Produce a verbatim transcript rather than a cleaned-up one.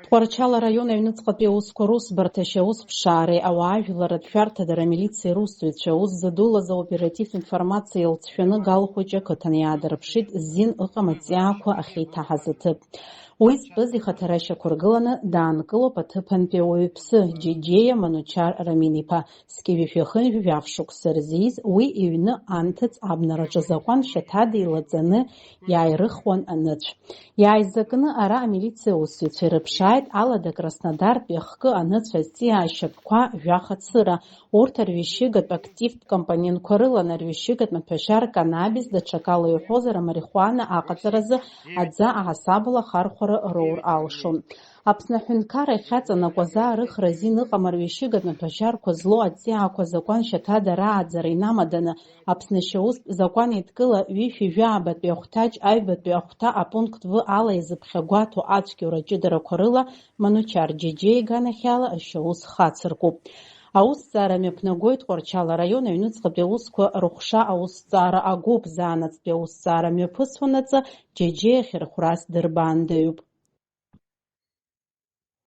Тҟәарчал араион аҩныҵҟатәи аусқәа русбарҭа ашьаусԥшаареи ауаажәларратә шәарҭадара амилициеи русзуҩцәа аус зыдулаз аоператив информациа еилҵшәаны Галхәыҷы ақыҭан иаадырԥшит зин ыҟам аҵиаақәа ахьеиҭаҳаз аҭыԥ. Уи зтәыз ихаҭара шьақәыргыланы даанкылоуп аҭыԥантәи ауаҩԥсы, Џьеџьеиа Манучар Рамин-иԥа. Зқьи жәшәи хынҩажәи жәаф шықәса рзы ииз уи иҩны анҭыҵ абнараҿы азакәан шьаҭада илаҵаны иааирыхуан аныцә. Иааизакны ара амилициа аусзуҩцәа ирыԥшааит, алада Краснодартәи ахкы аныцә азҵиаа шьапқәа жәаха цыра, урҭ арҩышьыгатә активтә компонентқәа рылан, арҩышьыгатә маҭәашьар, канабис, даҽакала иуҳәозар, амарихуана аҟаҵаразы аӡа аҳасабала ахархәара роур алшон. Аԥсны аҳәынҭқарра иахьаҵанакуа азаарыхра азин ыҟам арҩышьыгатә маҭәашьарқәа злоу аҵиаақәа азакәан шьаҭада рааӡара инамаданы, Аԥсны ашьаустә закәан еидкыла ҩышәи жәаабатәи ахәҭаҷ аҩбатәи ахәҭа апункт В ала иазыԥхьагәаҭоу ацәгьоура аҷыдарақәа рыла Манучар Џьеџьеиа иганахьала ашьаус хацыркуп. Аусҭҵаара мҩаԥнагоит Тҟәарчал араион аҩныҵҟатәи аусқәа рыхәша аусҭҵаара агәыԥ, заанаҵтәи аусҭҵаара мҩаԥысуанаҵы Џьеџьеиа ахьырхәрас дырбаандаҩуп.